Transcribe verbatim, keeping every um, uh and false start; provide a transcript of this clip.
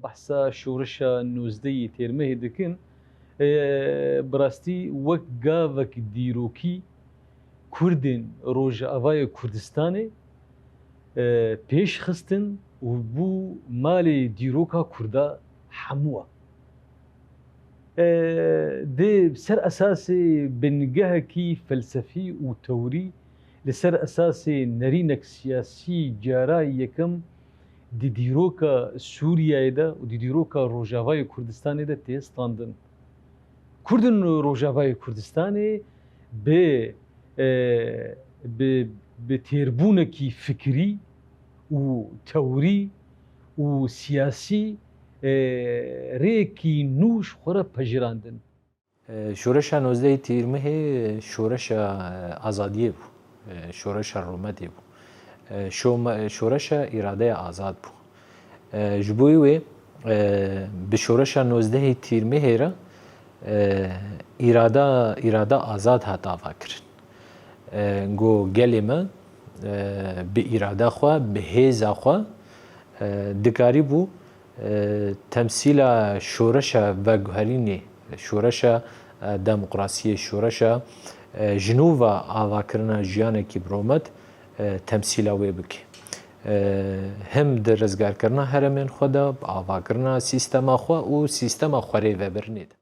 Behsa şoreşa nozdehê Têrmehê dikin, e, bi rastî wek gavek dîrokî Kurdên Rojavayê Kurdistanê, e, pêş xistin û bû malê dîroka Kurda hemû e. E, dê ser esasê bingehekî felsefî û tewrî, li ser esasê nerînek siyasî cara yekem di dîroka Sûriyeyê de û di dîroka Rojavayê Kurdistanê de tê standin. Kurdên Rojavayê Kurdistanê bi, e, bi, bi têrbûnekî fikirî û tewrî û siyasî, e, rêyekî nû ji xwe re pejirandin. E, şoreşa nozdehê Tîrmehê şoreşa, e, azadiyê bû. E, şoreşa rûmetê bû. E, şoma-, şoreşa îradeya azad bû. E, ji bo wê, e, bi şoreşa nozdehê Tîrmehê re, e, îrada, îrada azad hat avakirin. E, go gelê me, e, bi îrada xwe, bi hêza xwe, e, dikarîbû, e, temsîla şoreşa veguherînê, şoreşa, e, demokrasiyê, şoreşa, e, ji nû ve avakirina jiyanekî bi rûmet, e, temsîla wê bike. E, him di rizgarkirina herêmên xwe de, bi avakirina sîstema xwe û sîstema xwerêvebirinê de.